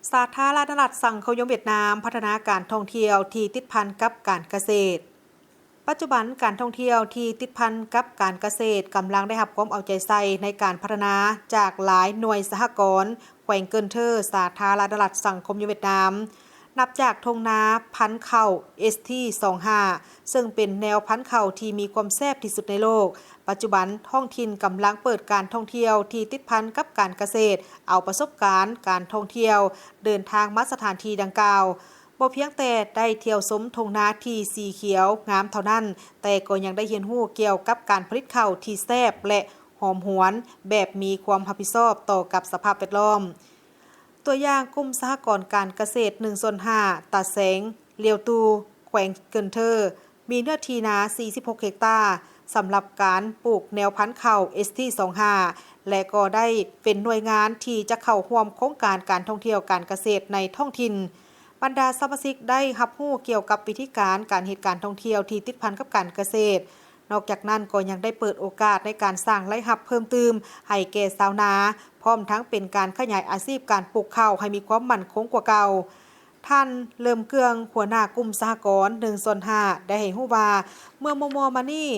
ສາທາລະນະລັດສັງຄົມນິຍົມຫວຽດນາມ ພັດທະນາການທ່ອງທ່ຽວທີ່ຕິດພັນກັບການກະເສດ. ປັດຈຸບັນການທ່ອງທ່ຽວທີ່ຕິດພັນກັບການກະເສດກຳລັງໄດ້ຮັບຄວາມເອົາໃຈໃສ່ໃນການພັດທະນາຈາກຫຼາຍໜ່ວຍສະຫະກອນ ແຂວງເກີນເທີ ສາທາລະນະລັດສັງຄົມນິຍົມຫວຽດນາມ. ນັບຈາກທົ່ງນາພັນເຂົ້າ ເອສທີ ສອງຫ້າ ເຊິ່ງເປັນແນວພັນເຂົ້າທີ່ມີຄວາມແຊບທີ່ສຸດໃນໂລກ. ປັດຈຸບັນທ້ອງຖິ່ນກຳລັງເປີດການທ່ອງທ່ຽວທີ່ຕິດພັນກັບການກະເສດ, ເອົາປະສົບການການທ່ອງທ່ຽວເດີນທາງມາສະຖານທີ່ດັ່ງກ່າວ. ບໍ່ພຽງແຕ່ໄດ້ທ່ຽວຊົມທົ່ງນາທີ່ສີຂຽວງາມເທົ່ານັ້ນ, ແຕ່ກໍຍັງໄດ້ຮຽນຮູ້ກ່ຽວກັບການຜະລິດເຂົ້າທີ່ແຊບ ແລະ ຫອມຫວນ ແບບມີຄວາມຮັບຜິດຊອບຕໍ່ກັບສະພາບແວດລ້ອມ. ຕົວຢ່າງ, ກຸ່ມສະຫະກອນການກະເສດ ໜຶ່ງສ່ວນຫ້າ ຕາແສງ ລຽວຕູ ແຂວງເກີນເທີ ມີເນື້ອທີ່ນາ ສີ່ສິບຫົກເຮັກຕາ ສຳລັບການປູກແນວພັນເຂົ້າ ເອສທີ ສອງຫ້າ ແລະ ກໍໄດ້ເປັນໜ່ວຍງານທີ່ຈະເຂົ້າຮ່ວມໂຄງການການທ່ອງທ່ຽວການກະເສດໃນທ້ອງຖິ່ນ. ບັນດາສະມາຊິກໄດ້ຮັບຮູ້ກ່ຽວກັບວິທີການການເຮັດການທ່ອງທ່ຽວທີ່ຕິດພັນກັບການກະເສດ. ນອກຈາກນັ້ນກໍຍັງໄດ້ເປີດໂອກາດໃນການສ້າງລາຍຮັບເພີ່ມຕື່ມໃຫ້ແກ່ຊາວນາ, ພ້ອມທັງເປັນການຂະຫຍາຍອາຊີບການປູກເຂົ້າໃຫ້ມີຄວາມໝັ້ນຄົງກວ່າເກົ່າ. ທ່ານ ເລີມເກືອງ ຫົວໜ້າກຸ່ມສະຫະກອນ ໜຶ່ງສ່ວນຫ້າ ໄດ້ໃຫ້ຮູ້ວ່າ ເມື່ອມໍ່ໆມານີ້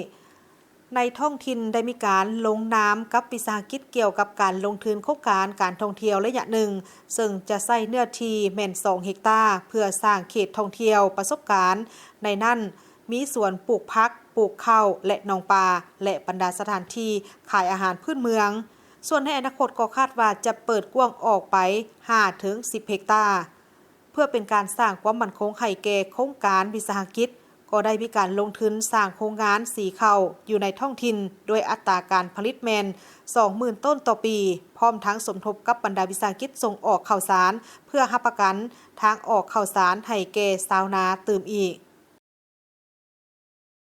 ໃນທ້ອງຖິ່ນໄດ້ມີການລົງນາມກັບວິສາຫະກິດກ່ຽວກັບການລົງທຶນໂຄງການການທ່ອງທ່ຽວໄລຍະໜຶ່ງ, ເຊິ່ງຈະໃຊ້ເນື້ອທີ່ແມ່ນ ສອງເຮັກຕາ ເພື່ອສ້າງເຂດທ່ອງທ່ຽວປະສົບການ, ໃນນັ້ນມີສວນປູກຜັກ, ປູກເຂົ້າ ແລະ ໜອງປາ ແລະ ບັນດາສະຖານທີ່ຂາຍອາຫານພື້ນເມືອງ. ສ່ວນໃນອະນາຄົດກໍຄາດວ່າຈະເປີດກວ້າງອອກໄປ ຫ້າເຖິງສິບເຮັກຕາ. ເພື່ອເປັນການສ້າງຄວາມໝັ້ນຄົງໃຫ້ແກ່ໂຄງການວິສາຫະກິດ, ກໍໄດ້ມີການລົງທຶນສ້າງໂຮງງານສີເຂົ້າຢູ່ໃນທ້ອງຖິ່ນ ດ້ວຍອັດຕາການຜະລິດແມ່ນ ສອງໝື່ນຕົ້ນຕໍ່ປີ, ພ້ອມທັງສົມທົບກັບບັນດາວິສາຫະກິດສົ່ງອອກເຂົ້າສານ ເພື່ອຮັບປະກັນທາງອອກເຂົ້າສານໃຫ້ແກ່ຊາວນາຕື່ມອີກ.